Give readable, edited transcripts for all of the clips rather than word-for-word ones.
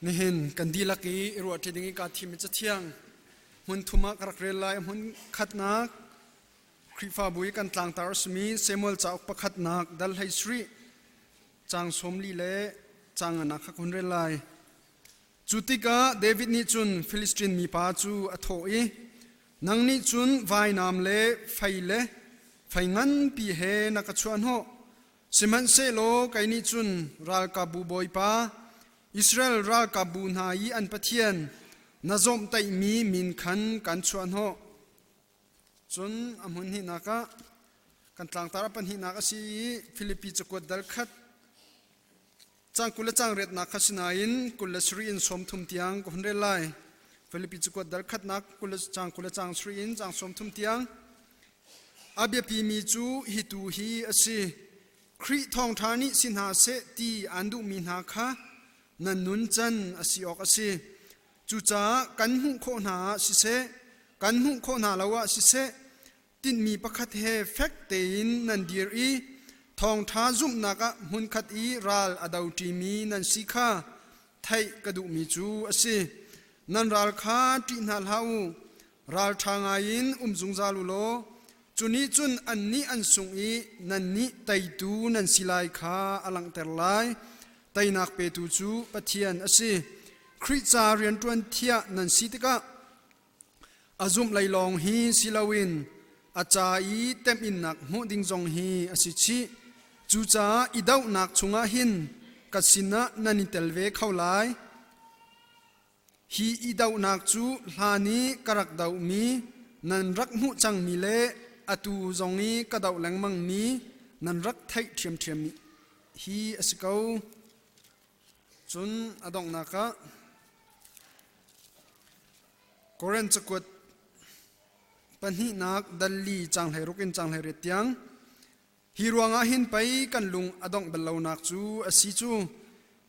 Nihin kan dihlak i i ruahṭi ding i kaa thim i Cathiang hmun thum ah ka rak rel lai. Hmun khatnak Khrihfabu i kan tlangtar a simi Samuel cauk pakhatnak dal hlei sarih caang 40 le caang nganak kha ka hun rel lai. Cu tikah David nih cun Filistin mipa cu a thawh i, Nang nih cun vainam le fei le fei nganpi he na ka chuahhnawh. Sihmanhsehlaw kei nih cun ralkapbu Bawipa, Israel ralkapbu hna i an Pathian, na zawmhtaihmi min khan kan chuahhnawh. Cun a hmun hnihnak ah kan tlangtar a pahnihnak a si i Filipi cakuat dal khat Caang 20 le caang riatnak kha si nain 27 in 30 tiang ka hun rel lai. Filipi cakuat dal khatnak caang 20 le caang 7 in caang 30 tiang. A biapimi cu hi tu hi a si. Khrih thawngṭha nih si hna seh ti aan duhmi hna kha nan nuncan a si awk a si. Cucaah kan hmuh khawh hna ah siseh, kan hmuh khawh hna lo ah siseh, tinhmi pakhat he fek tein nan dir i thawngṭha zumhnak ah hmunkhat i ral a doṭimi nan si kha theih ka duhmi cu a si. Nan ral kha ṭih hna hlah u, ralṭha ngaiin um zungzal u law cu nih cun annih an sung i nannih teitu nan si lai kha a langhter lai. Teinak petu cu Pathian a si. Khrih ca rianṭuan thiah nan si tikah A zumh lei lawng hi si loin a ca i temhinnak hmuh ding zong hi a si chih. Cucaah i dohnak chungah hin ka sinah nan i tel ve kho lai. Hi i dohnak cu hlan i ka rak dohmi, nan rak hmuh cangmi le atu zong i ka doh lengmangmi nan rak theih ṭhiamṭhiammi hi a si ko. Cun a donghnak ah Korin cakuat pahnihnak dal li caang 16 in caang 18 tiang hi ruangah hin pei kan lung a dongh bal lonak cu a si cu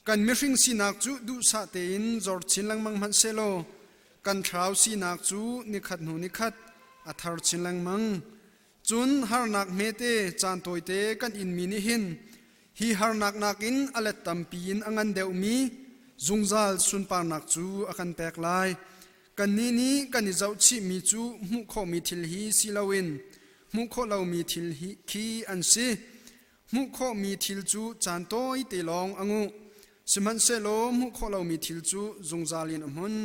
kan mihring sinak cu duhsah tein zor chin lengmang hmanh sehlaw kan thlarau sinak cu nikhat hnu nikhat a thar chin lengmang. Cun harnak hmete caan tawite kan inmi nih hin hi harnak nakin a let tampi in a ngan deuhmi zungzal sunparnak cu a kan pek lai. Kannih nih kan i zohchihmi cu hmuh khawhmi thil hi si loin hmuh khawh lomi thil hi khi an si. Hmuh khawhmi thil cu caan tawite lawng a nguh, sihmanhsehlaw hmuh khawh lomi thil cu zungzal in a hmun.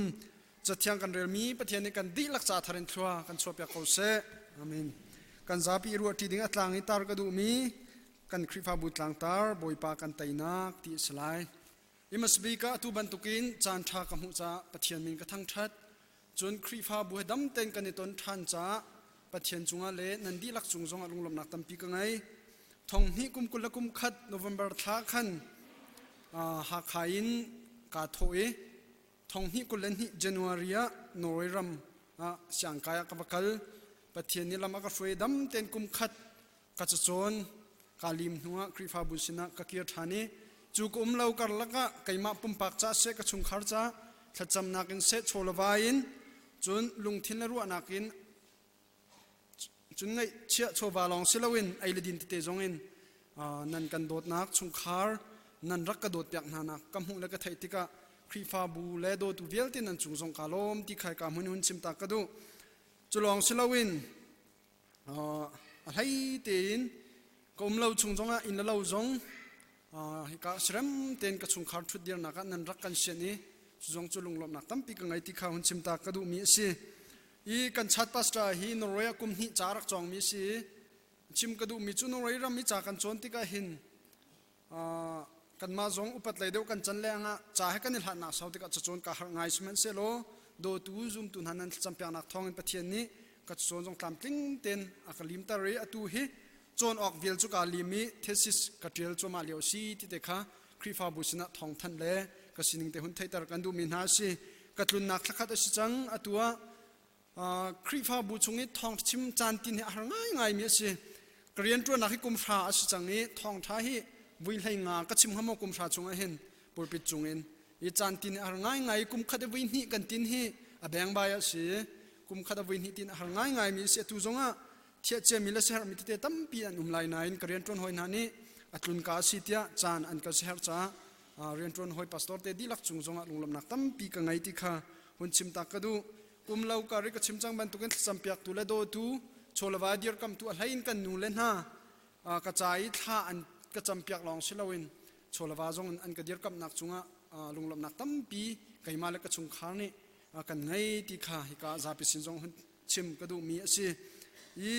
Cathiang kan relmi Pathian nih kan dihlak ca thar in thlua kan chuahpiak ko seh. Amen. Kan zapi i ruahṭi ding a tlang i tar ka duhmi kan Khrihfabu tlangtar Bawipa kan teinak ti a si lai. Imasbik ah atu bantukin caan ṭha ka hmuh caah Pathian min ka thangṭhat. Cun Khrihfabu he dam tein kan i ton ṭhan caah Pathian cungah le nan dihlak cung zongah lunglawmhnak tampi ka ngei. Thong hnih kum 21 November thla khan Hakha in kaa thawh i thong hnih 22 January ah Norway ram ah siangkai ah ka va kal. Pathian nih lam a ka hruai dam tein kum khat ka cacawn ka lim hnuah Khrihfabu sinah ka kir ṭhan i cu ka um lo karlak ah keimah pumpak ca seh ka chungkhar ca thlacamnak in seh chawlava in cun lungthin le ruahnak in cun ngaihchiah chawva lawng si loin ei le din tete zong in nan kan dawtnak chungkhar nan rak ka dawtpiak hna nak ka hmuh le ka theih tikah Khrihfabu le dawtu vialte nan cung zong ka lawm ti khai ka hmun hun chim ta ka duh. Cu lawng si loin a hlei tein ka um lo chung zongah inn le lo zong hika sirem tein ka chungkhar ṭhutdirnak ah nan rak kan sian i cu zong cu lunglawmhnak tampi ka ngei ti kha hun chim ta ka duhmi a si. I kan chat pastor hi Norway ah kum hnih ca rak cawngmi a si i chim ka duhmi cu Norway ram i ca kan cawn tikah hin kanmah zong upat lei deuh kan can lengah ca he kan i hlatnak sau tikah cacawn ka harh ngai sihmanhsehlaw dawtu zumtu hna nan thlacampiaknak thawngin Pathian nih ka cacawn zong tlamtling tein a ka limter i atu hi cawn awk vial cu kaa lim i thesis ka ṭial cuahmah lio si ti te kha Khrihfabu sinah thawngthanh le ka sining te hun theihter kan duhmi hna a si. Ka tlunnak thlakhat a si cang atu ah Khrihfabu chung i thawngchim caan tin hi a har ngaingaimi a si. Ka rianṭuannak hi kum hra a si cang i thawngṭha hi vui hlei nga ka chim hnga maw kum hra chungah hin pulpit cungin i caan tin hi a har ngaingai i kum khat i vui hnih kan tin hi a bengbai a si. Kum khat a vui hnih tin a har ngaingaimi a si. Atu zongah thiah ciami le siaherhmi tete tampi an um lai nain ka rianṭuan hawi hna nih a tlunka a si tiah caan an ka siaherh caah. Rianṭuan hawi pastor te dihlak cung zongah lunglawmhnak tampi ka ngei ti kha hun chim ta ka duh. Kum lo kar i ka chim cang bantukin thlacam piaktu le dawtu chawleva dirkamtu a hlei in kan nu le hna ka ca i thla an ka campiak lawng si loin chawleva zong in an ka dirkamhnak cungah lunglawmhnak tampi keimah le ka chungkhar nih kan ngei ti kha hika zapi sin zong hun chim ka duhmi a si. I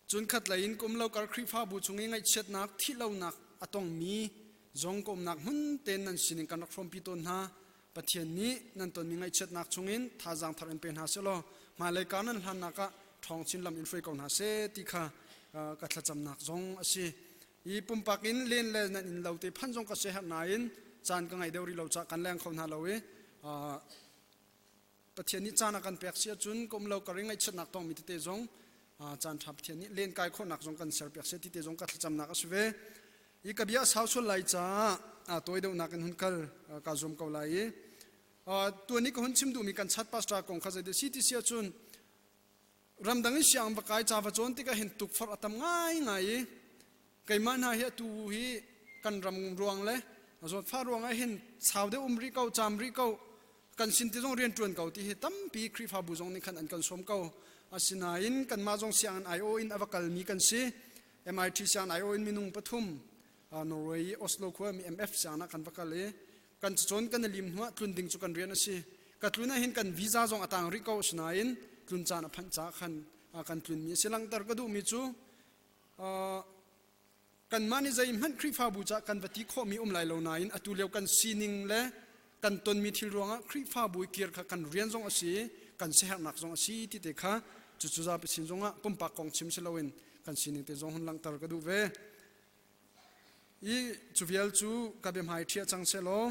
Cun khatlei in kum lo kar Khrihfabu chung i ngaihchiatnak, thihlonak a tongmi zong ka umnak hmun tein nan sinin kan rak hrawmpi tawn hna. Pathian nih nan tonmi ngaihchiatnak chungin thazaang thar in pe hna seh law hmailei kar nan hlannak ah ṭhawng chin lam in hruai ko hna seh ti kha ka thlacamnak zong a si. I pumpak in len le nan inn lo te phan zong ka siaherh nain caan ka ngei deuh rih lo caah kan leng kho hna lo i Pathian nih caan a kan pek si ahcun ka um lo kar i ngaihchiatnak tongmi tete zong caan ṭha Pathian nih lenkai khawhnak zong kan serpiak seh tite zong ka thlacamnak a si ve. I ka bia a sau sual lai caah tawi deuhnak in hun kal kaa zuam ko lai i tuan i ka hun chim duhmi kan chat pastor kong kha zeidah si ti si ahcun ramdang in siang va kai ca va cawn tikah hin tukforh a tam ngaingai i keimah hna hi atu hi kan ram ruang le zawtfah ruangah hin sau deuh um rih ko caam rih ko kan sin ti zong rian ṭuan ko ti hi tampi Khrihfabu zong nih khan an kan sawm ko. Asinain kanmah zong sianginn IO in a va kalmi kan si. MIT sianginn IO in minung pathum Norway i Oslo khua mi MF sianginn ah kan va kal i kan cacawn kan i lim hnuah tlun ding cu kan rian a si. Ka tlun ah hin kan visa zong a tang rih ko asinain tlun caan a phanh caah khan kan tlunmi a si. Langhter ka duhmi cu Kanmah nih zeihmanh Khrihfabu caah kan va ti khawhmi um lai lo nain atu lio kan sining le kan tonmi thil ruangah Khrihfabu i kir kha kan rian zong a si i kan siaherhnak zong a si ti te kha cucu zapi sin zongah pumpak kong chim si loin kan sining te zong hun langhter ka duh ve. I cu vial cu ka biahmai ṭhiah cang sehlaw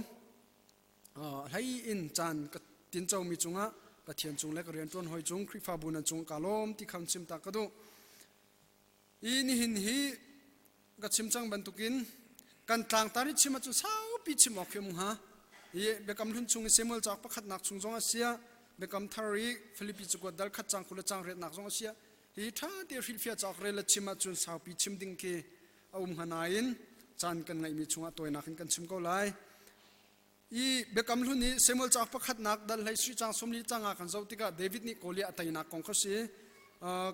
hlei in caan ka tincomi cungah Pathian cung le ka rianṭuan hawi cung Khrihfabu nan cung ka lawm ti kha chim ta ka duh. I nihin hi ka chim cang bantukin kan tlangtar i chim ahcun saupi chim awk khi um hnga. I Biakam Hlun chung i Samuel cauk pakhatnak chung zong a sia, Biakam Thar i Filipi cakuat dal khat cang 20 le cang riatnak zong a sia. Hi ṭha te hrilhfiah cauk rel le chim ahcun saupi chim ding khi a um hnga nain caan kan ngeihmi chungah tawinak in kan chim ko lai. I Biakam Hlun i Samuel cauk pakhatnak dal hlei sui cang 40 cang ah kan zoh tikah David nih Goliath a teinak kong kha si.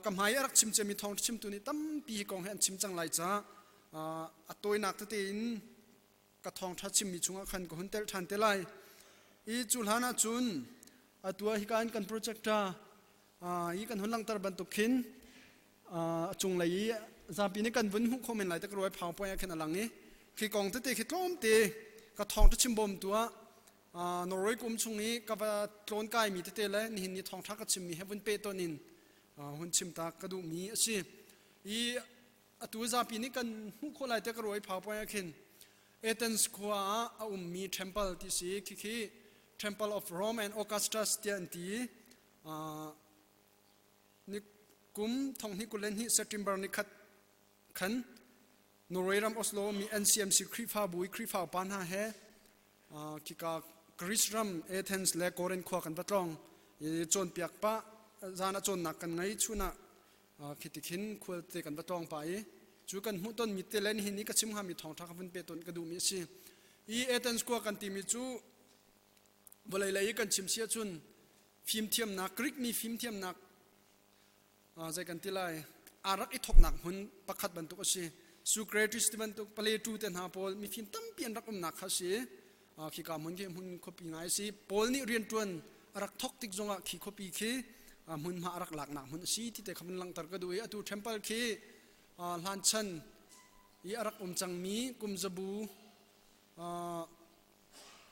Ka hmai a rak chim ciami thawng chimtu nih tampi hi kong hi an chim cang lai caah a tawinak tete in ka thawngṭha chimmi chungah khan ka hun telh ṭhan te lai. I cu hlan ah cun atu ah hika in kan projector hi kan hun langhter bantuk khin a cunglei i zapi nih kan vun hmuh khawh men lai te ka ruai PowerPoint ah khin a lang i khi kong tete khi tlawmte ka thawng chim bawm tu ah Norway kum chung i ka va tlawn kai mi tete le nihin ni thawngtha ka chimmi he vun pe ton in hun chim ta ka duhmi a si i atu zapi nih kan hmuh khawh lai te ka ruai PowerPoint ah khin Athens khua ah a ummi temple ti si khi khi Temple of Rome and Augustus tiah an ti. Ni kum 2022 September ni khat khan Norway ram Oslo mi NCMC Khrihfabu i Khrihfa upa hna he khika Greece ram Athens le Corinth khua kan va tlawng i cawnpiak pah zan ah cawnnak kan ngei chun ah khi tikhin khualte kan va tlawng pah i cu kan hmuh tonmi te le nihin i ka chim hngami thawngṭha ka vun pe ton ka duhmi a si. I Athens khua kan timi cu vawlei lei i kan chim si ahcun fimthiamnak Greek mi fimthiamnak zei kan ti lai aa rak i thawknak hmun pakhat bantuk a si. Socrates ti bantuk Plato te hna pawl mifim tampi an rak umnak kha a si. Khika hmun khi hmun khuapi ngai a si. Paul nih rianṭuan a rak thawk tik zongah khi khuapi khi hmunhma a rak laknak hmun a si ti te kha vun langhter ka duh i atu temple khi hlan chan i a rak um cangmi kum zabu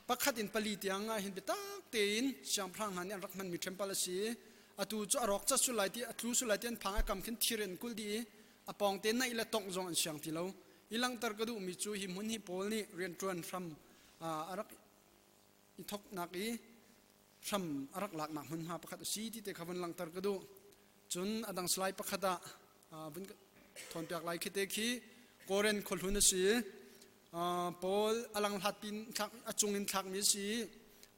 pakhat in pali tiang ah hin biatak tein siangpahrang hna nih an rak hmanmi temple a si. Atu cu a rawk cat sul lai ti a tlu sul lai ti an phang a kam khin thir in kulh dih i a pawng te naih le tongh zong an siang ti lo. I langhter ka duhmi cu hi hmun hi Paul nih rianṭuan hram a rak i thawknak i hram a rak laknak hmunhma pakhat a si ti te kha vun langhter ka duh. Cun a dang slide pakhat ah vun thawnpiak lai khi te khi Koren khuahlun a si. Paul a lang hlat pin thlak a cung in thlakmi a si.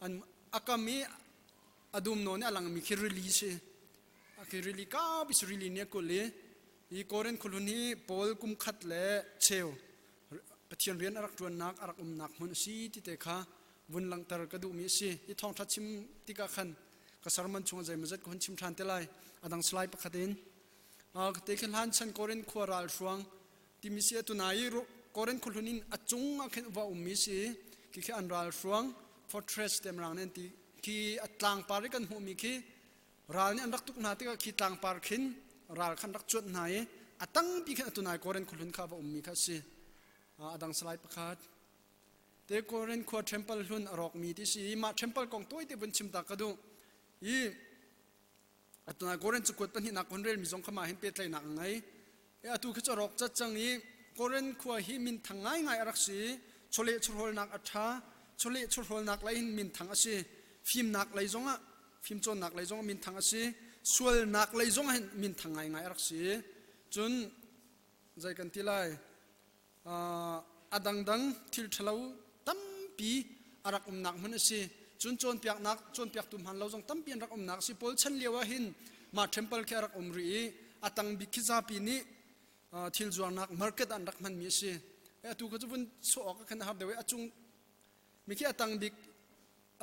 An a kam i a dum nawn i a langmi khi rili si. Khi rili kaupi si rili nih a kulh i hi Korin khuahlun hi Paul kum khat le cheu. Pathian rian a rak ṭuannak a rak umnak hmun a si ti te kha vun langhter ka duhmi a si. Hi thawngṭha chim tikah khan ka sermon chungah zeimawzat ka hun chim ṭhan te lai. A dang slide pakhat in. Te khi hlan chan Korin khua ralhruang timi si atu nai i Korin khuahlun in a cung ah khin va ummi si. Khi khi an ralhruang fortress temrang nih an ti. Khi a tlangpar i kan hmuhmi khi ral nih an rak tuk hna tikah khi tlangpar khin ral khan rak cuanh hna i a tangpi khin atu nai Korin khuahlun kha va ummi kha a si. A dang slide pakhat. Te Korin khua temple hlun a rawkmi ti si i mah temple kong tawite vun chim ta ka duh. I atu Korin cakuat pahnihnak hun relmi zong kha mah hin pehtlaihnak a ngei. Atu khi cu a rawk cat cang i Korin khua hi minthang ngaingai a rak si. Chawleh chawhrawlnak a ṭha. Chawleh chawhrawlnak lei hin minthang a si. Fimnak lei zongah fimcawnnak lei zongah minthang a si. Sualnak lei zongah hin minthang ngaingai a rak si. Cun zei kan ti lai? A dangdang thil ṭhalo tampi a rak umnak hmun a si. Cun cawnpiaknak cawnpiaktu hmaan lo zong tampi an rak umnak a si. Paul chan lio ah hin mah temple khi a rak um rih i a tang bik khi zapi nih thil zuarnak market an rak hmanmi a si. Atu kha cu vun sawh awk ah khan a har deuh i a cung mi khi a tang bik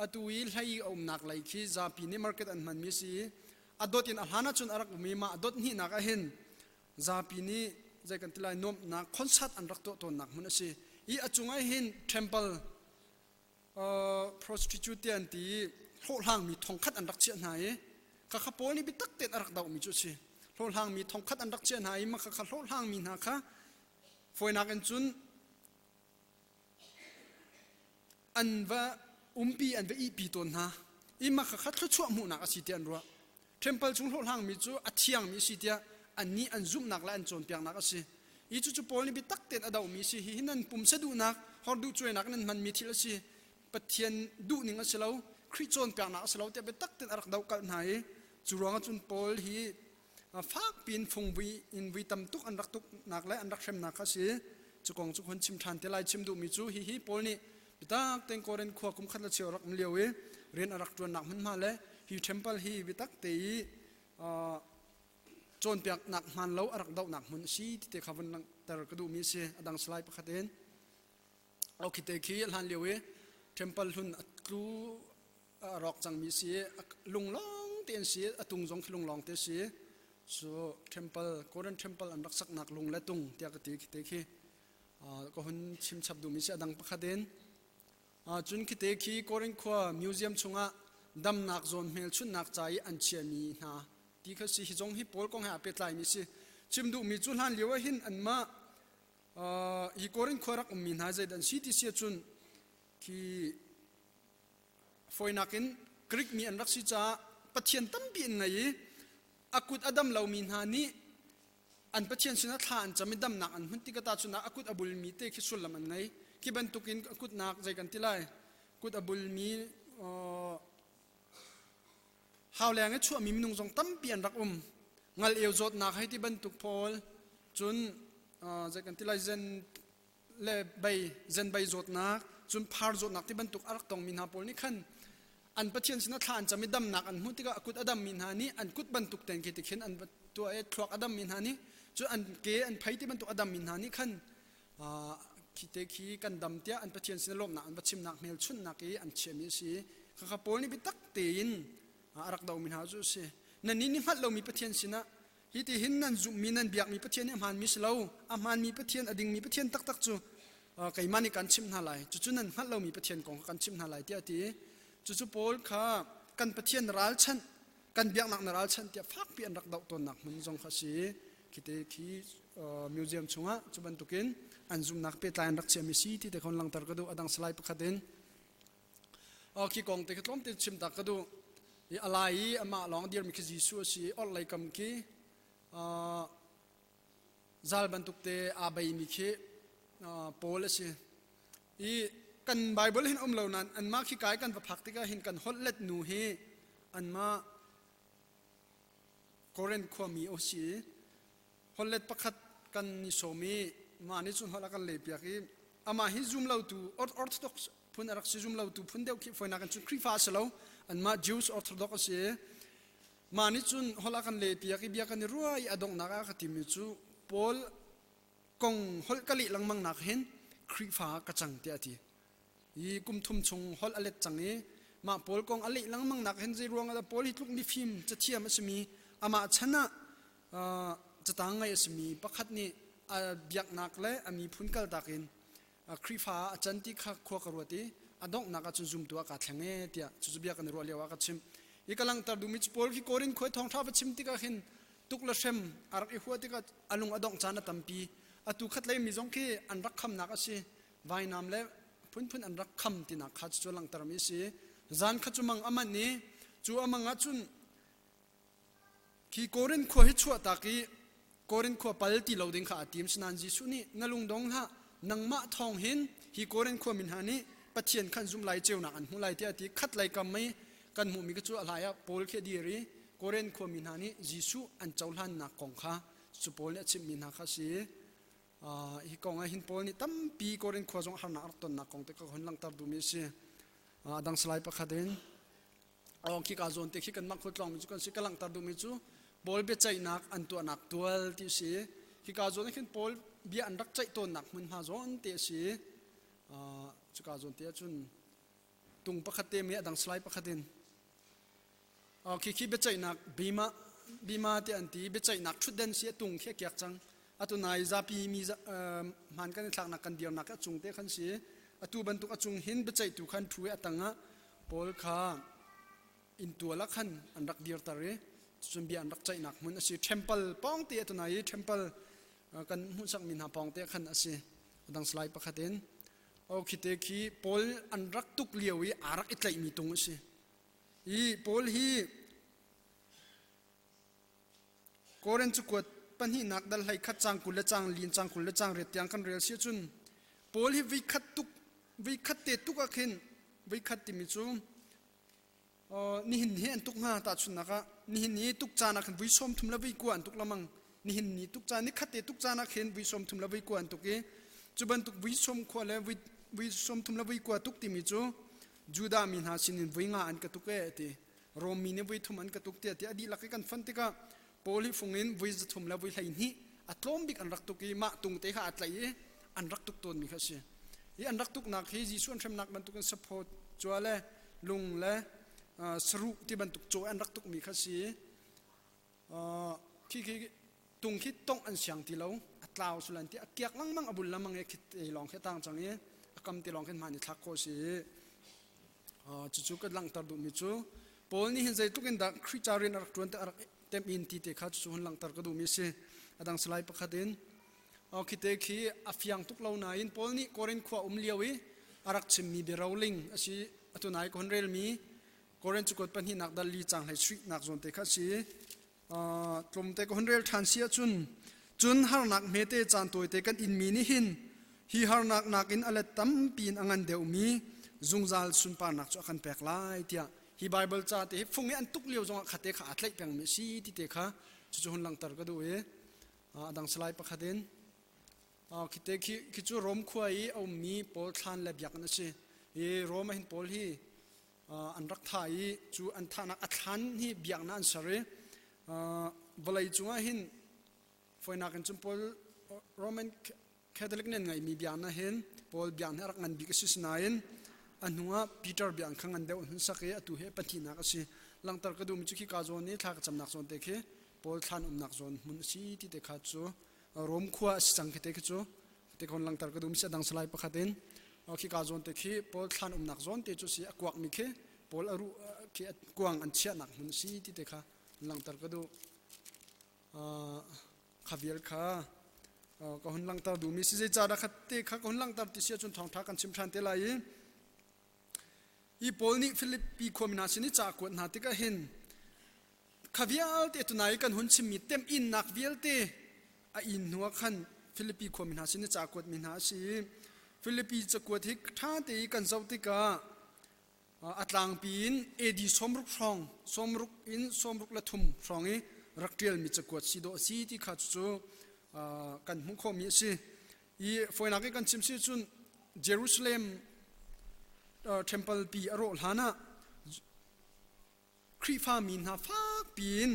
atu i hlei a umnak lei khi zapi nih market an hmanmi a si i a dot in a hlan ahcun a rak um i mah a dot hnihnak ah hin zapi nih zei kan ti lai nuamhnak concert an rak tuah tawnnak hmun a si i a cungah hin temple prostitute an ti i hlawhhlangmi thongkhat an rak chiah hna i khakha Paul nih biatak tein a rak dohmi cu a si. Hlawhhlangmi thongkhat an rak chiah hna i mah khakha hlawhhlangmi hna kha fawinak in cun an va umpi an va ihpi tawn hna i mah khakha thluachuah hmuhnak a si tiah an ruah. Temple chung hlawhhlangmi cu a thiangmi a si tiah annih an zumhnak le an cawnpiaknak a si. Hi cucu Paul nih biatak tein a dohmi a si. Hihi nan pumsa duhnak, horduh cuainak nan hmanmi thil a si. Pathian duhning a si lo, Khrih cawnpiaknak a si lo tiah biatak tein a rak dohkalh hna i cu ruangah cun Paul hi fak piin fungvui in vui tam tuk an rak tuknak le an rak hremnak kha a si. Cu kong cu hun chim ṭhan te lai. Chim duhmi cu hihi Paul nih biatak tein Korin khua kum khat le cheu rak um lio i rian a rak ṭuannak hmunhma le hi temple hi biatak te i cawnpiaknak hmaan lo a rak dohnak hmun a si ti te kha vun langhter ka duhmi a si. A dang slide pakhat in. Khi te khi hlan lio i temple hlun a tlu a rawk cangmi si lung lawng te an si a tung zong khi lung lawng te si so temple Korean temple an rak saknak lung le tung tiah ka ti khi te khi ka hun chim chap duhmi si a dang pakhat in cun khi te khi Korean khua museum chungah damnak zawn hmelchunhnak ca i an chiami hna ti kha si hi zong hi Paul kong he aa pehtlaimi si chim duhmi cu hlan lio ah hin anmah hi Korin khua rak ummi hna zeidah an si ti si ahcun khi fawinak in Greek mi an rak si caah pathian tampi an ngei i a kut a dam lomi hna nih an pathian sinah thla an cam i damnak an hmun tikah cun a kut a bulmi te khi sullam an ngei. Khi bantukin a kutnak zei kan ti lai kut a bulmi Hauleng i chuahmi minung zong tampi an rak um. Ngal eu zawtnak hei ti bantuk pawl, cun zei kan ti lai zen le bei zen bei zawtnak, cun phar zawtnak ti bantuk a rak tongmi hna pawl nih khan an Pathian sinah thla an cam i damnak an hmuh tikah a kut a dammi hna nih an kut bantuk ten khi ti khin an tuah i thluak a dammi hna nih cun an ke an phei ti bantuk a dammi hna nih khan khi te khi kan dam tiah an Pathian sin lawmhnak an va chimnak hmelchunhnak i an chiahmi a si. Khakha Paul nih biatak tein a rak domi hna cu a si. Nannih nih hngalh lomi Pathian sinah hi ti hin nan zumhmi nan biakmi Pathian hi a hmaanmi si lo. A hmaanmi Pathian, a dingmi Pathian taktak cu keimah nih kan chimh hna lai. Cucu nan hngalh lomi Pathian kong kha kan chimh hna lai tiah a ti. Cucu Paul kha kan Pathian ralchanh kan biaknak na ralchanh tiah fakpi an rak doh tawnnak hmun zong kha a si. Khite khi museum chungah cu bantukin an zumhnak pehtlai an rak chiahmi si ti te kha langter ka duh. A dang slide pakhat in khi kong te khi tlawmte chim tak ka duh. I a lai i amah lawng dirmi khi Jesuh a si i orhlei kam khi zal bantuk te aa beimi khi Paul a si. I kan Bible hin um lo nain anmah khi kai kan va phak tikah hin kan holh let nu hi anmah Korin khuami a si i holhlet pakhat kan i sawm i mah nih cun holh a kan lehpiak i amah hi zum lotu Orthodox phun a rak si zum lotu phun deuh khi fawinak in cun Khrihfa a si lo anmah Jews Orthodox a si i mah nih cun holh a kan lehpiak i bia kan i ruah i a donghnak ah ka timi cu Paul kong holh ka leh lengmang nak hin. Khrihfa ah ka cang tiah a ti. Hi kum thum chung holh a let cang i mah Paul kong a leh lengmang nak hin zei ruang ah dah Paul hi tluk mifim cathiam a simi amah chan ah catang ngei a simi pakhat nih a biaknak le a miphun kaltak in Khrihfa ah a can ti kha khua ka ruat i a donghnak ah cun zumtu ah kaa thleng e tiah cucu bia kan i ruah lio ah ka chim. Hi ka langhter duhmi cu Paul khi Korin khua thawngṭha va chim tikah hin tuk le hrem a rak i hua tikah a lung a dongh caan a tampi. Atu khat lei mi zong khi an rak khamnak a si. Vainam le phunphun an rak kham tinak kha cucu langhtermi a si. Zan kha cu mang a manh i cu a mang ah cun Khi Korin khua hi chuahtak i Korin khua pal ti lo ding kha aa tim. Sinain Jesuh nih na lungdong hlah, nangmah thawng hin hi Korin khuami hna nih Pathian khan zum lai ceunak an hmu lai tiah a ti. Khat lei kam i kan hmuhmi kha cu a hlai ah Paul khi a dir i Korin khuami hna nih Jesuh an cohlannak kong kha cu Paul nih a chimhmi hna kha a si. Hi kong ah hin Paul nih tampi Korin khua zong harnak a rak tonnak kong te kha ka hun langhter duhmi a si. A dang salai pakhat in khi ka zawn te khi kanmah khualtlawngmi cu kan si ka langhter duhmi cu Paul biaceihnak an tuahnak tual ti a si khi ka zawn ah khin Paul bia an rak ceih tawnnak hmunhma zawn te a si cuka zawn te ahcun tung pakhat te mi a dang salai pakhat in khi khi biaceihnak bima bima te an ti biaceihnak thutden si a tung khi a kiak cang atu nai zapi mi hman kan i thlaknak kan dirnak a cung te khan si atu bantuk a cung hin biaceihtu khan thu i a tangah Paul kha inntual ah khan an rak dirter i cun bia an rak ceihnak hmun a si. Temple pawng te atu nai i temple kan hmuhsakmi hna pawng te khan a si. A dang slide pakhat in. O khi te khi Paul an rak tuk lio i aa rak i tlaihmi tung a si. I Paul hi Korin cakuat pahnihnak dal 11 caang 20 le caang lin caang 20 le caang riat tiang kan rel si ahcun Paul hi voikhat tuk voikhat te tuk ah khin voikhat timi cu nihin hi an tuk hnga tahchunhnak ah nihin ni tuk caan ah khin vui 30 le vui kua an tuk lamang nihin ni tuk caan ni khat te tuk caan ah khin vui 30 le vui kua an tuk i cu bantuk vui sawm khua le vui vui 30 le vui kua tuk timi cu Judah mi hna sinin vui nga an ka tuk e ti Rom mi nih voi thum an ka tuk tiah ti a dihlak i kan fon tikah Paul hi fung in voi 300 le voi 12 a tlawm bik an rak tuk i mah tung te kha aa tlaih i an rak tuk tawnmi kha a si. Hi an rak tuknak hi Jesuh an hremnak bantukin saphaw cua le lung le saruh ti bantuk caw an rak tukmi kha a si. Khi khi tung khi tongh an siang ti lo a tlau sulan ti a kiak lengmang a bul lengmang i khi te lawng khi a tang cang i a kam te lawng khin hmaan i thlak khawh si i cucu ka langhter duhmi cu Paul nih hin zeitluk in dah Khrih ca rian a rak ṭuan te a rak tem in ti te kha cucu hun langhter ka duhmi a si. A dang salai pakhat in khi te khi a fiang tuk lo nain Paul nih Korin khua um lio i a rak chimmi biaroling a si atu nai ka hun relmi Korin cakuat pahnihnak dal li caang hlei suihnak zawn te kha a si. Tlawmte ka hun rel ṭhan si ahcun cun harnak hmete caan tawite kan inmi nih hin hi harnak nakin a let tampi in a ngan deuhmi zungzal sunparnak cu a kan pek lai tiah hi Baibal ca te hi fung i an tuk lio zongah khate kha aa tlaih pengmi a si ti te kha cucu hun langhter ka duh i a dang salai pakhat in khite khi khi cu Rom khua i a ummi Paul thlan le biakinn a si. Hi Rom ah hin Paul hi an rak thah i cu an thahnak a thlan hi biaknak an ser i vawlei cungah hin foinak in cun Paul Roman Catholic nih an ngeihmi biaknak hin Paul biaknak a rak ngan bik a si sinain a hnuah Peter biakinn kha ngan deuh an hun sak i atu hi pahnihnak a si langhter ka duhmi cu khi ka zawn i thla ka camnak zawn te khi Paul thlan umnak zawn hmun a si ti te kha cu Rom khua a si cang khi te khi cu te kon langter ka dum si adang salai pakhat in khi ka zawn te khi Paul thlan umnak zawn te cu si a kuak mi khi Paul a ruh khi kuang an chiahnak hmun si ti te kha langter ka duh kha vial kha ka hun langter duh mi si zei ca dah kha te kha ka hun langter ti si ahcun thawngtha kan chim than te lai i hi Paul nih Philippi khuami hna sin i ca kuat hna tikah hin Kha vialte tunai kan hun chimmi temhinnak vialte a in hnuah khan Filipi khuami hna sin i ca kuatmi hna a si i Filipi cakuat hi ṭha te i kan zoh tikah a tlangpi in AD 60 hrawng 60 in 63 hrawng i rak ṭialmi cakuat si dawh a si ti kha cucu kan hmuh khawhmi a si. I fawinak i kan chim si cun Jerusalem temple pi a rawh hlan ah Khrihfami hna fakpi in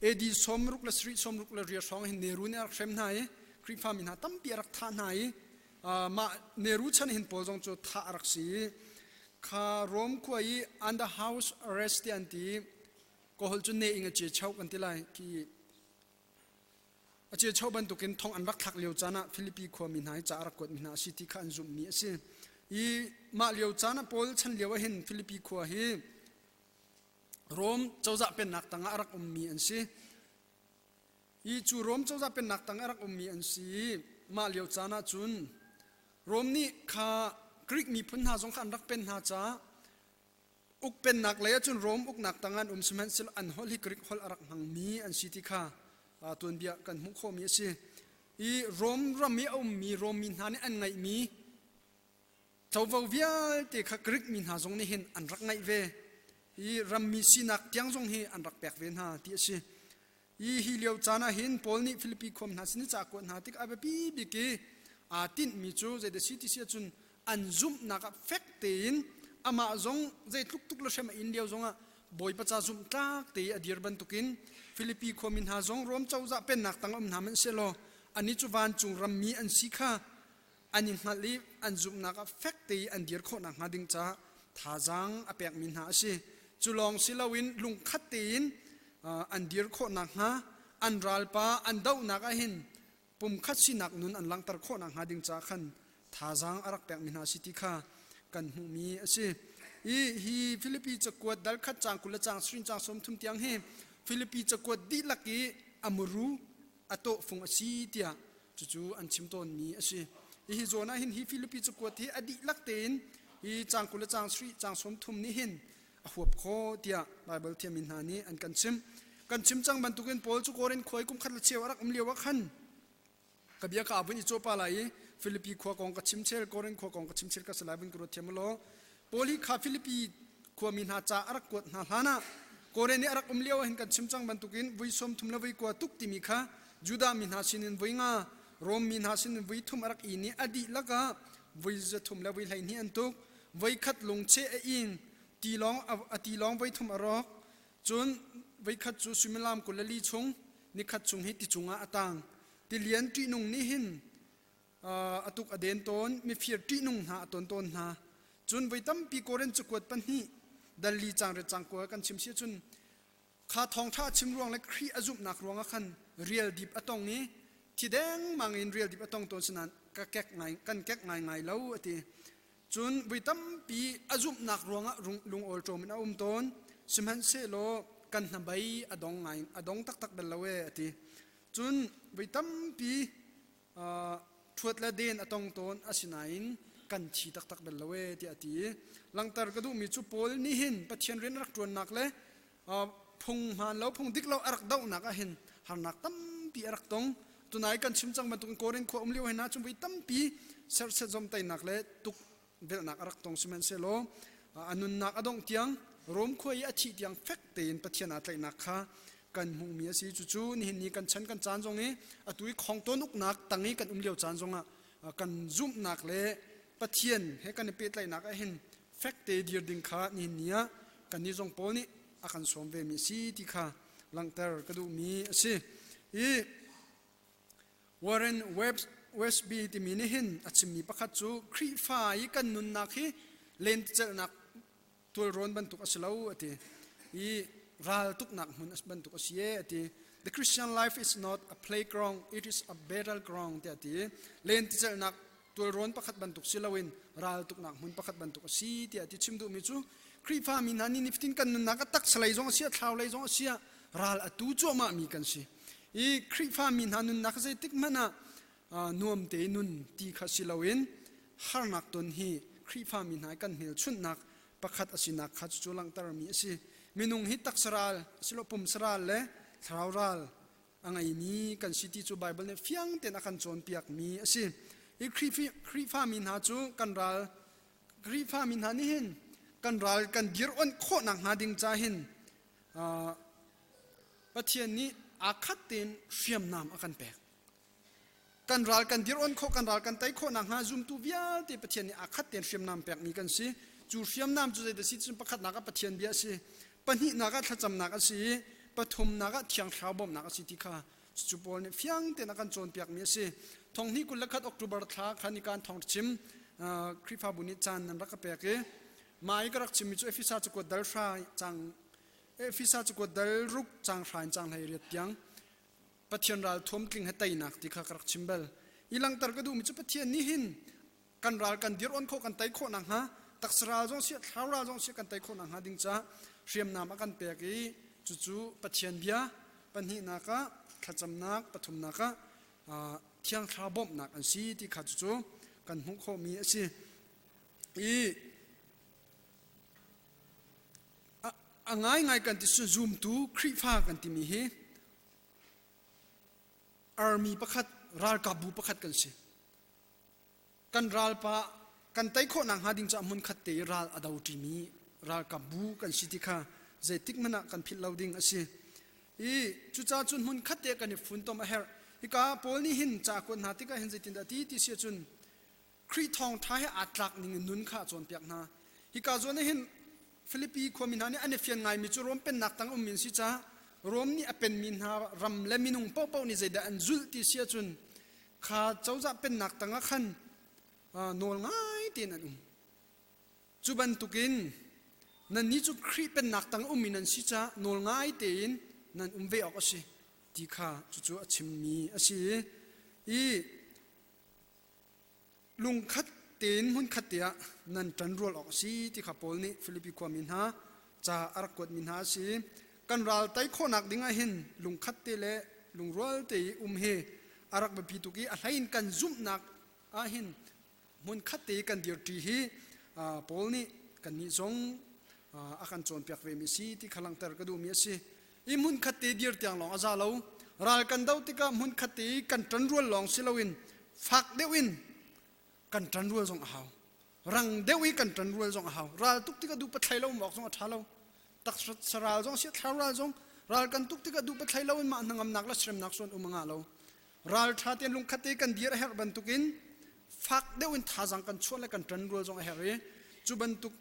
AD 68 hrawng hin Nehru nih a rak hrem hna i Khrihfami hna tampi a rak thah hna i. Mah Neru chan hin Paul zong cu thah a rak si i kha Rom khua i under house arrest ti an ti kawhol cu ne ing a ce chau kan ti lai khi a ce chau bantukin thong an rak thlak lio caan ah Filipi khua mi hna hi ca a rak kuat mi hna a si ti kha an zumh mi a si. I mah lio caan ah Paul chan lio ah hin Filipi khua hi Rom cozah pennak tangah a rak ummi an si. Hi cu Rom cozah pennak tang a rak ummi an si i mah lio caan ah cun Rom nih kha Greek miphun hna zong kha an rak pen hna caah ukpennak lei ahcun Rom uknak tang an um sihmanhsehlaw an holh hi Greek holh a rak hmangmi an si ti kha tuanbia kan hmuh khawhmi a si. I Rom ram i a ummi Rom mi hna nih an ngeihmi covo vialte kha Greek mi hna zong nih hin an rak ngeih ve i rammi sinak tiang zong hi an rak pek ve hna ti a si. I hi lio caan ah hin Paul nih Filipi khuam hna sin i ca kuat hna tik a biapi bik i aa tinhmi cu zeidah si ti si ahcun an zumhnak ah fek tein amah zong zeitluk tuk le hrem a in lio zongah Bawipa ca zumh tlak te i a dir bantukin Filipi khuami hna zong Rom cozah pennak tang um hna hmanh sehlaw anih cu vancung rammi an si kha an i hngalh i an zumhnak ah fek te i an dir khawh nakhnga ding caah thazaang a pekmi hna a si. Cu lawng si loin lungkhat tein an dir khawh nakhnga an ralpa an dohnak ah hin pumkhat sinak nun an langhter khawh nakhnga ding caah khan thazaang a rak pekmi hna a si ti kha kan hmuhmi a si. I hi Filipi cakuat dal khat caang 20 le caang 30 caang 30 tiang hi Filipi cakuat dihlak i a muru a tawhfung a si tiah Cucu an chim tawnmi a si. Hihi zawn ah hin hi Filipi cakuat hi a dihlak tein hi caang 20 le caang 30 caang 30 nih hin a huap khawh tiah Baibal thiammi hna nih an kan chimh. Kan chim cang bantukin Paul cu Korin khua i kum khat le cheu a rak um lio ah khan ka bia ka vun i cawpa lai i Filipi khua kong ka chim chel Korin khua kong ka chim chel ka si lai vun ka ruat thiam law Paul hi kha Filipi khuami hna ca a rak kuat hna hlan ah Korin i a rak um lio ah hin kan chim cang bantukin vui 30 le vui 9 tuk timi kha Judah mi hna sinin vui nga Rom mi hna sinin vui thum a rak in i a dihlak ah vui 300 le vui 12 an tuk. Voi khat lungcheh a ing tilawng a tilawng voi thum a rawk. Cun voi khat cu suimilam 24 chung nikhat chung hi ti cungah a tang. Tilian ṭihnung nih hin a tuk a den tawn mifir ṭihnung hna a ton tawn hna cun voi tampi Korin cakuat pahnih dal li caang riat caang kua kan chim si ahcun kha thawngṭha a chim ruang le Khrih a zumhnak ruangah khan rial dip a tong i thi dengmang in rial dip a tong tawn sinain ka kek ngai kan kek ngaingai lo a ti cun voi tampi a zumhnak ruangah lungawlṭawm in a um tawn sihmanhsehlaw kan hnabei a dong ngai a dong taktak bal lo e a ti cun voi tampi ṭhuat le den a tong tawn asinain kan thi taktak bal lo e tiah a ti i langhter ka duhmi cu Paul nih hin Pathian rian a rak ṭuannak le phung hmaan lo phung dik lo a rak dohnak ah hin harnak tampi a rak tong. Tunai kan chim cang bantukin Korin khua um lio hin ah cun voi tampi serhset zomtainak le tuk velhnak a rak tong sihmanhsehlaw a nunnak a dongh tiang Rom khua i a thih tiang fek tein Pathian aa tlaihnak kha kan hmuhmi a si. Cucu nihin ni kan chan kan caan zong i atu i khongtawn uknak tang i kan um lio caan zongah kan zumhnak le Pathian he kan i pehtlaihnak ah hin fek te dir ding kha nihin ni ah kannih zong Paul nih a kan sawm vemi a si ti kha langhter ka duhmi a si. I Warren Wiersbe timi nih hin a chimmi pakhat cu Khrihfa i kan nunnak hi lentecelhnak tualrawn bantuk a si lo a ti. I raltuknak hmun bantuk a si e a ti. The Christian life is not a playground, it is a battleground tiah a ti. Lentecelhnak tualrawn pakhat bantuk si loin raltuknak hmun pakhat bantuk a si tiah a ti. Chim duhmi cu Khrihfa mi hna nih nifatin kan nunnak a taksa lei zong a si, a thlau lei zong a si ah ral a tu cuahmah mi kan si. I Khrihfa mi hna nunnak zeitik hmanh ah nuam te nun ti kha si loin harnak ton hi Khrihfa mi hna kan hmelchunhnak pakhat a sinak kha cucu langhtermi a si. Minung hi taksa ral asilo pumsa ral le thlarau ral a ngeimi kan si ti cu Baibal nih fiang tein a kan cawnpiakmi a si. Hi Khrihfa mi hna cu kan ral Khrihfa mi hna nih hin kan ral kan dir onh khawh nakhnga ding ca hin Pathian nih aa khat tein hriamnam a kan pek. Kan ral kan dir on khawh, kan ral kan tei khawh nakhnga zumtu vialte Pathian nih aa khat tein hriamnam pekmi kan si. Cu hriamnam cu zeidah si cun pakhatnak ah Pathian bia a si, pahnihnak ah thlacamnak a si i pathumnak ah Thiang Thlarau bawmhnak a si ti kha cucu Paul nih fiang tein a kan cawnpiakmi a si. Thonghnih 21 October thla khan i kan thawng chim Khrihfabu nih caan nan rak ka pek i mah i ka rak chimmi cu Efesa cakuat dal hra cang Efesa cakuat dal ruk cang hra in cang hlei riat tiang Pathian ral thuam tling he teinak ti kha ka rak chim bal. I langter ka duhmi cu Pathian nih hin kan ral kan dir on khawh kan tei khawh nakhnga taksa ral zong si thlarau ral zong si kan tei khawh nakhnga ding caah hriamnam a kan pek i cucu Pathian bia pahnihnak ah thlacamnak pathumnak ah thiang thlarau bawmhnak an si ti kha cucu kan hmuh khawhmi a si. I a ngaingai kan ti zumtu Khrihfa kan timi hi army pakhat ralkapbu pakhat kan si. Kan ralpa kan tei khawh nakhnga ding caah hmun khat te i ral a do ṭimi ralkapbu kan si ti kha zeitik hmanh ah kan philh lo ding a si. I cucaah cun hmun khat te kan i funtom a herh. Hika Paul nih hin ca a kuat hna tikah hin zeitindah a ti ti si ahcun Khrih thawngṭha he aa tlak ning in nun kha a cawnpiak hna. Hika zawn ah hin Filipi khuami hna nih an i fian ngaimi cu Rom pennak tang ummi an si caah Rom nih a penmi hna ram le minung paohpaoh nih zeidah an zulh ti si ahcun kha cozah pennak tangah khan nawl ngai tein an um. Cu bantukin nannih cu Khrih pennak tang ummi nan si caah nawl ngai tein nan um ve awk a si ti kha cucu a chimmi a si i lungkhat tein hmunkhat te ah nan ṭan rual awk a si ti kha Paul nih Filipi khuami hna ca a rak kuatmi hna a si. Kan ral tei khawhnak ding ah hin lungkhat te le lungrual te i um hi a rak biapi tuk i a hleiin kan zumhnak ah hin hmunkhat te i kan dirṭi hi Paul nih kannih zong a kan cawnpiak vemi a si ti kha langhter ka duhmi a si. I hmunkhat te dir tiang lawng a za lo. Ral kan do tikah hmunkhat te i kan ṭanrual lawng si loin fak deuh in kan ṭanrual zong a hau. Rang deuh i kan ṭanrual zong a hau. Ral tuk tikah duh pathlai lo um awk zong a ṭha lo. Taksa ral zong si thlarau ral zong ral kan tuk tikah duh pathlai lo in mah hnangamnak le siremnak suan um a ngah lo. Ral ṭha tein lungkhat te kan dir a herh bantukin fak deuh in thazaang kan chuah le kan ṭanrual zong a herh i cu bantuk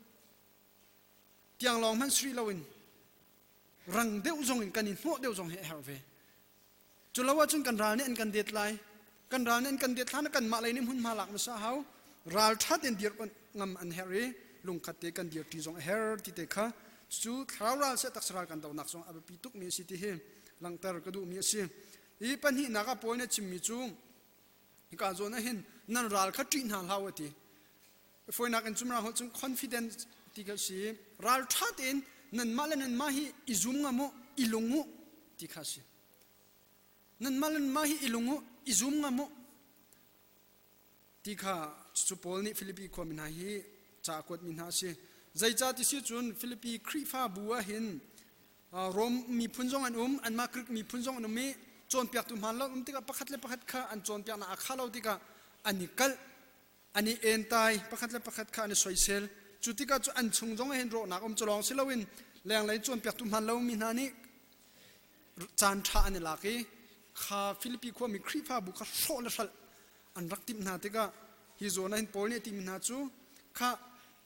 tiang lawng hmanh sri loin rang deuh zong in kan i hnawh deuh zong hi a herh ve. Cu lo ahcun kan ral nih an kan det lai. Kan ral nih an kan det hlan kanmah lei nih hmunhma lak hmasa hau. Ral ṭha tein dir ngam an herh i lungkhat te kan dir ṭi zong a herh ti te kha cu thlarau ral seh taksa ral kan donak zong a biapi tukmi a si ti hi langhter ka duhmi a si. Hi pahnihnak ah Paul nih a chimmi cu hika zawn ah hin nan ral kha ṭih hna hlah u a ti. Fawinak in cumra holh cun confidence ti kha si. Ral ṭha tein nanmah le nanmah hi i zum ngam u, i lung u ti kha si. Nanmah le nanmah hi i lung u, i zum ngam u ti kha cu Paul nih Filipi khuami hna hi ca a kuatmi hna a si. Zeicah ti si cun Filipi Khrihfabu ah hin Rom miphun zong an um, anmah Greek miphun zong an um i cawnpiaktu hmaan lo um tikah pakhat le pakhat kha an cawnpiaknak a kha lo tikah an i kalh an i entai pakhat le pakhat kha an i soisel cu tikah cu an chung zong hin rawhnak um cu lawng si loin lenglei cawnpiaktu hman lomi hna nih caan ṭha an i lak i kha Filipi khuami Khrihfabu kha hrawh le hralh an rak timh hna tikah hi zawn ah hin Paul nih a timi hna cu kha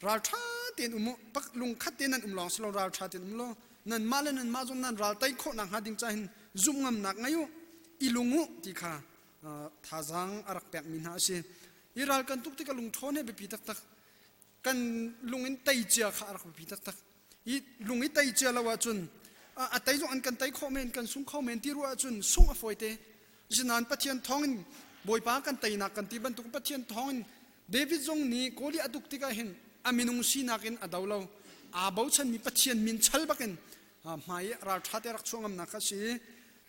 ralṭha tein um u pak lungkhat tein nan um lawng si lo ralṭha tein um law nanmah le nanmah zong nan ral tei khawh nakhnga ding ca hin zumh ngamnak ngei u i lung u ti kha thazaang a rak pekmi hna a si. Hi ral kan tuk tikah lungṭhawn hi biapi taktak. Kan lung in tei cia kha a rak biapi taktak. I lung i tei cia lo ahcun a tei zong an kan tei khawh men, kan sung kho men ti ruah ahcun sungh a fawi te. Asinain Pathian thawngin Bawipa kan teinak kan ti bantuk Pathian thawngin David zong nih Goliath a tuk tikah hin a minung sinak in a do lo. Aa bochanmi Pathian min chal bakin hmai i ralṭha te rak chuah ngamnak kha a si.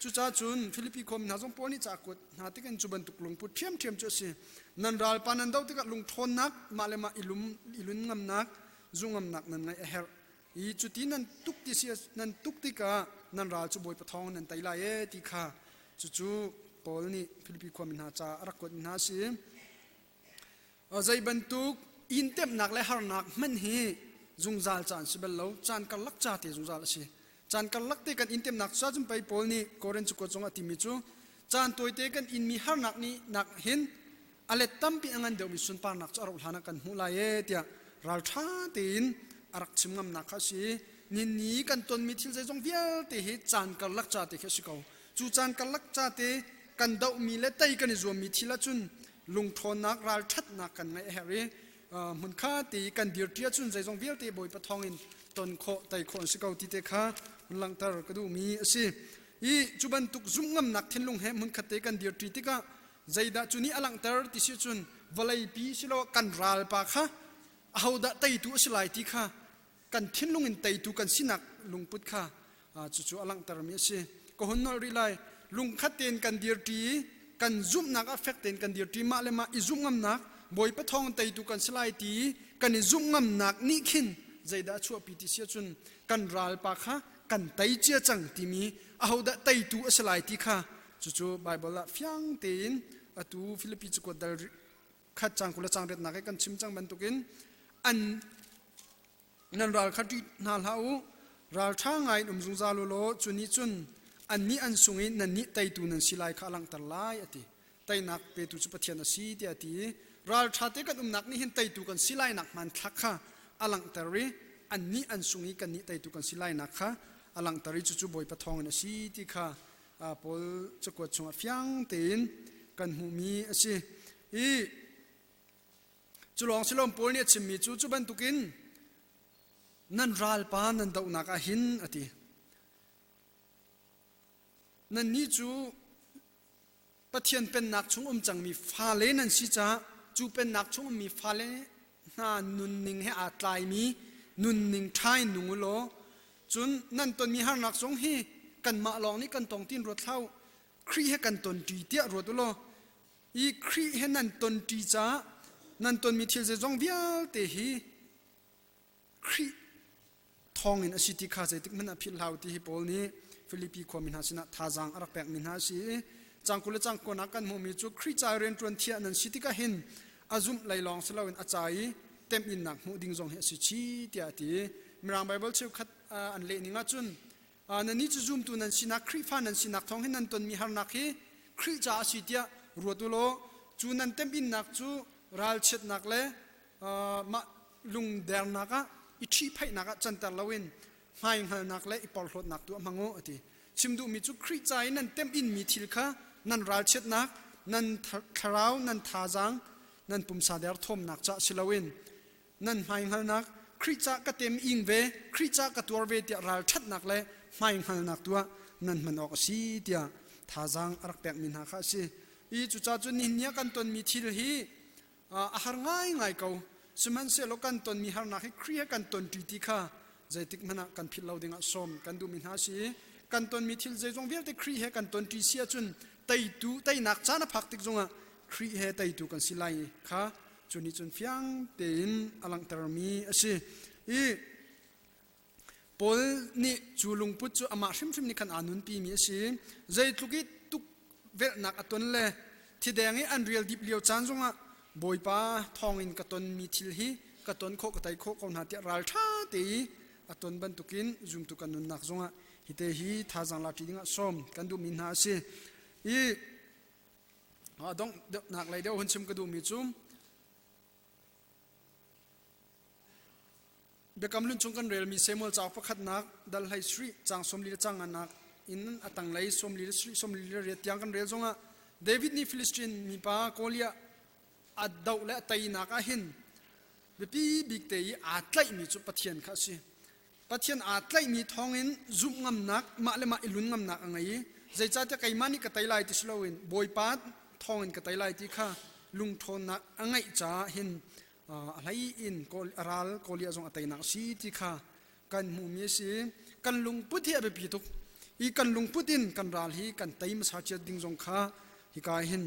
Cucaah cun Filipi khuami hna zong Paul nih ca a kuat hna tikin cu bantuk lungput ṭhiamṭhiam cu a si. Nan ralpa nan doh tikah lungṭhawnnak, mah le mah i lum, i lun ngamnak, zu ngamnak nan ngeih a herh. I cuti nan tuk ti si nan tuk tikah nan ral cu Bawipa thawng nan tei lai ee ti kha cucu Paul nih Filipi khuami hna ca a rak kuatmi hna a si. Zei bantuk intemnak le harnak hmanh hi zungzal caan si bal lo, caan karlak ca te zungzal a si. Caan karlak te kan intemnak cu cun pei Paul nih Korin cakuat zong a timi cu caan tawite kan inmi harnak nih nak hin a let tampi a ngan deuhmi sunparnak cu a rauh hlan ah kan hmuh lai ee tiah ralṭha tein a rak chim ngamnak kha a si. Ninni kan tonmi thil zeizong vialte hi caan karlak ca te khi a si ko. Cu caan karlak ca te kan dohmi le tei kan i zuammi thil ahcun lungṭhawnnak ralṭhatnak kan ngeih a herh i hmunkha te i kan dirṭi ahcun zeizong vialte Bawipa thawngin ton khawh tei khawh an si ko ti te kha hun langhter ka duhmi a si. I cu bantuk zumh ngamnak thinlung he hmunkhat te kan dirṭi tikah zeidah cu nih a langhter ti si cun vawleipi siloah kan ralpa kha ahodah teitu a si lai ti kha kan thinlung in teitu kan sinak lungput kha cucu a langhtermi a si. Ka hun nolh rih lai. Lungkhat tein kan dirṭi i kan zumhnak ah fek tein kan dirṭi mah le mah i zumh ngamnak Bawipa thawng teitu kan si lai ti kan i zumh ngamnak nih khin zeidah a chuahpi ti si ahcun kan ralpa kha kan tei cia cang timi ahodah teitu a si lai ti kha cucu Baibal ah fiang tein atu Filipi cakuat dal khat cang kul le cang riatnak i kan chim cang bantukin an nan ral kha ṭih hna hlah u ralṭha ngai in um zungzal u law cu nih cun annih an sung i nannih teitu nan si lai kha a langhter lai a ti teinak petu cu Pathian a si tiah a ti i ralṭha te kan umnak nih hin teitu kan si lainak hmanthlak kha a langhter i annih an sung i kannih teitu kan si lainak kha a langhter i cucu Bawipa thawngin a si ti kha Paul cakuat chungah fiang tein kan hmuhmi a si. I cu lawng si lo Paul nih a chimmi cu cu bantukin nan ralpa nan dohnak ah hin a ti. Nannih cu Pathian pennak chung um cangmi fale nan si caah cu pennak chung ummi fale hna nunning he aa tlaimi nunning ṭha in nung u law cun nan tonmi harnak zong hi kanmah lawng nih kan tong tiin ruat hlah u Khrih he kan tonṭi tiah ruat u law i Khrih he nan tonṭi caah nan tonmi thil zeizong vialte hi Khrih thawngin a si ti kha zeitik hmanh ah philh hlah u ti hi Paul nih Filipi khuami hna sinah thazaang a rak pekmi hna a si i cang 20 le cang kuanak kan hmuhmi cu Khrih ca i rianṭuan thiah nan si tikah hin a zumh lei lawng si loin a ca i temhinnak hmuh ding zong hi a si chih tiah a ti. Mirang Baibal cheukhat an leh ning ahcun nannih cu zumtu nan sinak Khrihfa nan sinak thawng hin nan tonmi harnak hi Khrih ca a si tiah ruat u law cu nan temhinnak cu ralchiatnak le mah lungdernak ah i ṭhihphaihnak ah canter loin hmaihngalnak le i porhlawtnak tu a hmang u a ti. Chim duhmi cu Khrih ca i nan temhinmi thil kha nan ralchiatnak, nan thlarau, nan thazaang, nan pumsa derthawmnak ca si loin nan hmaihngalnak Khrih ca ka tem ing ve, Khrih ca ka tuar ve tiah ralṭhatnak le hmaihngalnak tu ah nan hman awk a si tiah thazaang a rak pekmi hna kha a si. I cucaah cun nihin ni ah kan tonmi thil hi a har ngaingai ko. Sihmanhsehlaw kan tonmi harnak hi Khrih he kan tonṭi ti kha zeitik hmanh ah kan philh lo dingah sawm kan duhmi hna a si i kan tonmi thil zeizong vialte Khrih he kan tonṭi si ahcun teitu teinak caan a phak tik zongah Khrih he teitu kan si lai kha cu nih cun fiang tein a langhtermi a si. I Paul nih cu lungput cu amah hrimhrim nih khan aa nunpimi a si. Zeitluk i tukvelhnak a ton le thideng i an rial dip lio caan zongah Bawipa thawngin ka tonmi thil hi ka ton khawh ka tei khawh ko hna tiah ralṭha te i a ton bantukin zumtu kan nunnak zongah hite hi thazaang la ṭi dingah sawm kan duhmi hna a si. I donghnak lei deuh hun chim ka duhmi cu Biakam Hlun chung kan relmi Samuel cauk pakhatnak dal hlei sarih caang 40 le caang nganak in a tanglei 40 le sarih 40 le riat tiang kan rel zongah David nih Philistine mipa Goliath a doh le a teinak ah hin biapi bik te i aa tlaihmi cu Pathian kha a si. Pathian aa tlaihmi thawngin zumh ngamnak mah le mah i lun ngamnak a ngei i zeicahtiah keimah nih ka tei lai ti si loin Bawipa thawngin ka tei lai ti kha lungṭhawnnak a ngeih caah hin a hlei in ral Goliath zong a teinak a si ti kha kan hmuhmi a si. Kan lungput hi a biapi tuk. I kan lungput in kan ral hi kan tei hmasa cia ding zong kha hika hin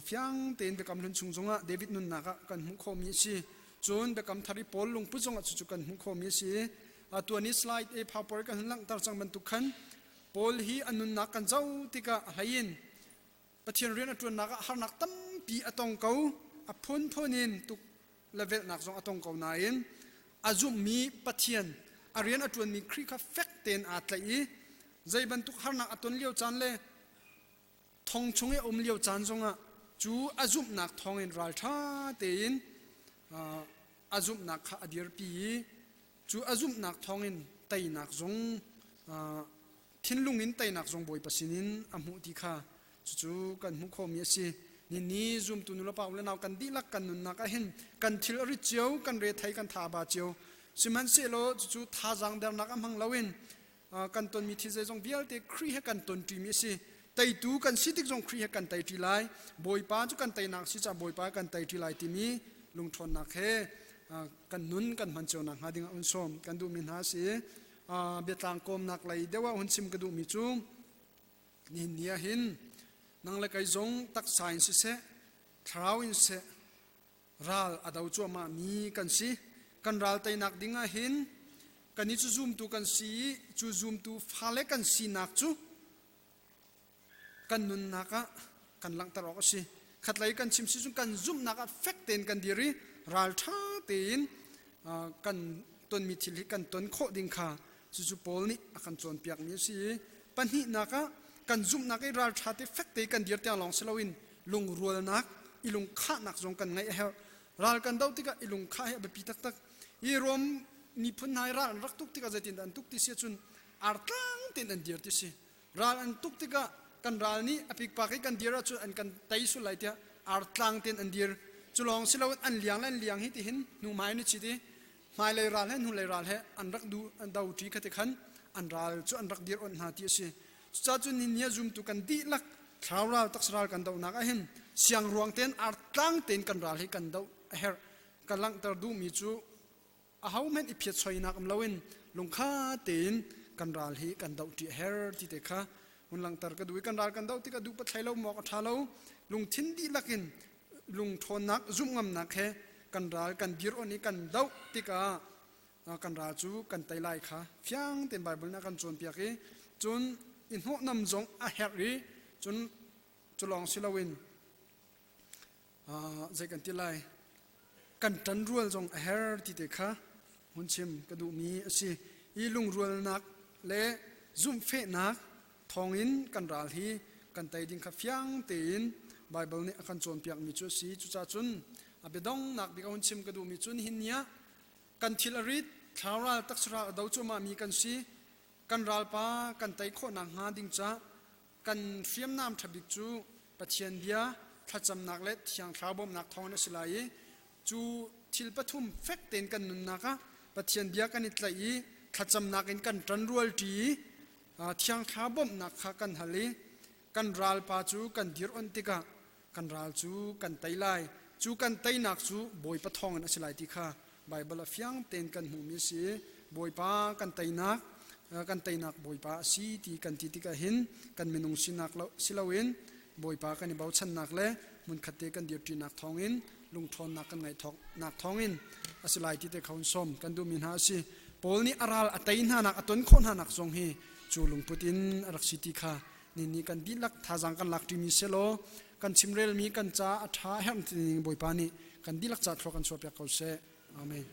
fiang tein Biakam Hlun chung zongah David nunnak ah kan hmuh khawhmi a si. Cun Biakam Thar i Paul lungput zongah cucu kan hmuh khawhmi a si. Tuan i slide a PowerPoint kan hun langhter cang bantuk khan Paul hi a nunnak kan zoh tikah a hlei in Pathian rian a ṭuannak ah harnak tampi a tong ko. A phunphun in tuk le velhnak zong a tong ko nain a zumhmi Pathian a rian a ṭuanmi Khrih kha fek tein aa tlaih i zei bantuk harnak a ton lio caan le thong chung i a um lio caan zongah cu a zumhnak thawngin ralṭha tein a zumhnak kha a dirpi i cu a zumhnak thawngin teinak zong thinlung in teinak zong Bawipa sinin a hmuh ti kha. Cucu kan hmuh khawhmi a si. Ni zumtu nulepa u le nau kan dihlak kan nunnak ah hin kan thil a rit cio, kan rethei, kan tha a ba cio. Sihmanhsehlaw cucu thazaang dernak a hmang loin kan tonmi thil zeizong vialte Khrih he kan tonṭimi a si. Teitu kan si tik zong Khrih he kan teiṭi lai. Bawipa cu kan teinak si caah Bawipa kan teiṭi lai timi lungṭhawnnak he kan nun kan hman cio nakhnga ding ah hun sawm kan duhmi hna a si. Biatlang kawmnak lei deuh ah hun chim ka duhmi cu nihin ni ah hin nang le kei zong taksa in siseh, thlarau in siseh ral a do cuahmah mi kan si. Kan ral teinak ding ah hin kan i cu zumtu kan si i cu zumtu fale kan sinak cu kan nunnak ah kan langhter awk a si. Khatlei kan chim si cun kan zumhnak ah fek tein kan dir i ralṭha tein kan tonmi thil hi kan ton khawh ding kha cucu Paul nih a kan cawnpiakmi a si i pahnihnak ah kan zumhnak i ralṭha te fek te kan dir tiang lawng si loin lungrualnak i lungkhahnak zong kan ngeih a herh. Ral kan doh tikah i lungkhah hi a biapi taktak. I Rom miphun hna i ral an rak tuk tikah zeitindah an tuk ti si ahcun artlang tein an dir ti si. Ral an tuk tikah kan ral nih a pikpak i kan dir ahcun an kan tei sul lai tiah artlang tein an dir. Cu lawng si loin an liang le an liang hi tihin hnu hmai an i chit i hmailei ral he hnulei ral he an rak du an do ṭi kha ti khan an ral cu an rak dir onh hna ti a si. Cucaah cun nihin zumtu kan dihlak thlarau ral taksa ral kan dohnak ah hin siangruang tein artlang tein kan ral hi kan doh a herh. Ka langhter duhmi cu ahohmanh i phiat soinak um loin lungkha tein kan ral hi kan doh ṭi a her ti te kha hun langhter ka duh i kan ral kan doh tikah duh pathlai lo mawk a ṭha lo. Lungthin dihlak in lungṭhawnnak zumhngamnak he kan ral kan dir on i kan doh tikah kan ral cu kan tei lai kha fiang tein Baibal nih a kan cawnpiak i cun i hnawhnam zong a herh i cun cu lawng si loin zei kan ti lai kan ṭanrual zong a her ti te kha hun chim ka duhmi a si. I lungrualnak le zumhfehnak thawngin kan ral hi kan tei ding kha fiang tein Baibal nih a kan cawnpiakmi cu a si. Cucaah cun a biadonghnak bik a hun chim ka duhmi cu nihin ni ah kan thil a rit, thlarau ral, taksa ral a do cuahmahmi kan si. Kan ralpa kan tei khawh nakhnga ding ca kan hriamnam ṭha bik cu Pathian bia, thlacamnak le Thiang Thlarau bawmhnak thawngin a si lai i cu thil pathum fek tein kan nunnak ah Pathian bia kan i tlaih i thlacamnak in kan ṭanrualṭi i Thiang Thlarau bawmhnak kha kan hal i kan ralpa cu kan dir onh tikah kan ral cu kan tei lai. Cu kan teinak cu Bawipa thawngin a si lai ti kha Baibal a fiang tein kan hmuhmi a si i Bawipa kan teinak kan teinak Bawipa a si ti kan ti tikah hin kan minung sinak lo si loin Bawipa kan i bochannak le hmunkhat te kan dirṭinak thawngin lungṭhawnnak kan ngeih nak thawngin a si lai ti te kha hun sawm kan duhmi hna a si. Paul nih a ral a tei hnanak a ton khawh hnanak zong hi cu lungput in a rak si ti kha ni nih kan dihlak thazaang kan lak ṭimi selaw kan chimrelmi kan ca a ṭha a herh ning Bawipa nih kan dihlak ca thlua kan chuahpiak ko seh. Amen.